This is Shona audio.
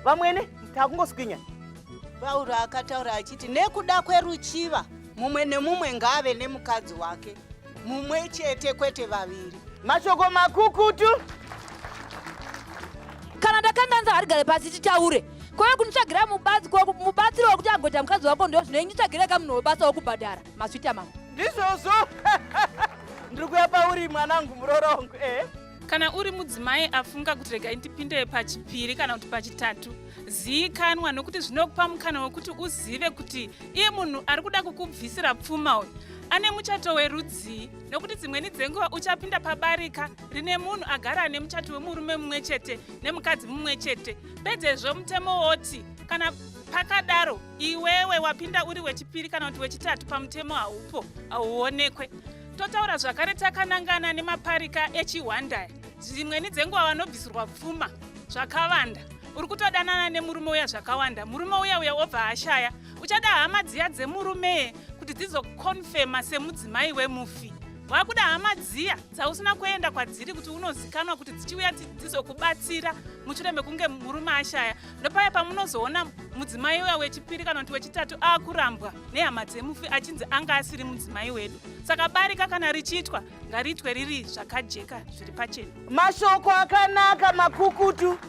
Vamwene, takungoswinya. Pauro akataura achiti nekuda kweruchiva mumwe nemumwe ngaave nemukadzi wake mumwe chete kwete vaviri. Mashoko makukutu. Kana ndakanganza harigare pasi titaure. Kwave kunitsvagira mubatsiri wekuti agoita mukadzi wako ndo zvino inditsvagire ka munhu webasa wekubhadhara maswita mama. Ndizvozvo. Ndiri kuya pauri mwanangu muroora wangu eh. Kana uri mudzimai afunga kuti regai ndipinde pachipiri kana kuti pachitatu, ziikanwa nokuti zvinokupa mukana wekuti uzive kuti iye munhu ari kuda kukubvisira pfuma uyu ane muchato werudzii, nokuti dzimweni dzenguva uchapinda pabarika rine munhu agara ane muchato wemurume mumwe chete nemukadzi mumwe chete. Pedzezvo mutemo woti kana pakadaro iwewe wapinda uri wechipiri kana kuti wechitatu pamutemo haupo, hauonekwe. Totaura zvakare takanangana nemaparika echihwandaya. Dzimweni dzenguva vanobvisirwa pfuma zvakawanda. Uri kutodanana nemurume uya zvakawanda, murume uya uya obva ashaya. Uchada hama dziya dzemurume kuti dzizokonfema semudzimai wemufi. Wakuda hama dziya dzausina kuenda kwadziri kuti unozikanwa kuti dzichiuya dzizokubatsira mushure mekunge murume ashaya. Ndopaya pamunozoona mudzimai uya wechipiri kana kuti wechitatu akurambwa nehama dzemufi achinzi anga asiri mudzimai wedu. Saka barika kana richiitwa ngariitwe riri zvakajeka zviri pachena. Mashoko akanaka makukutu.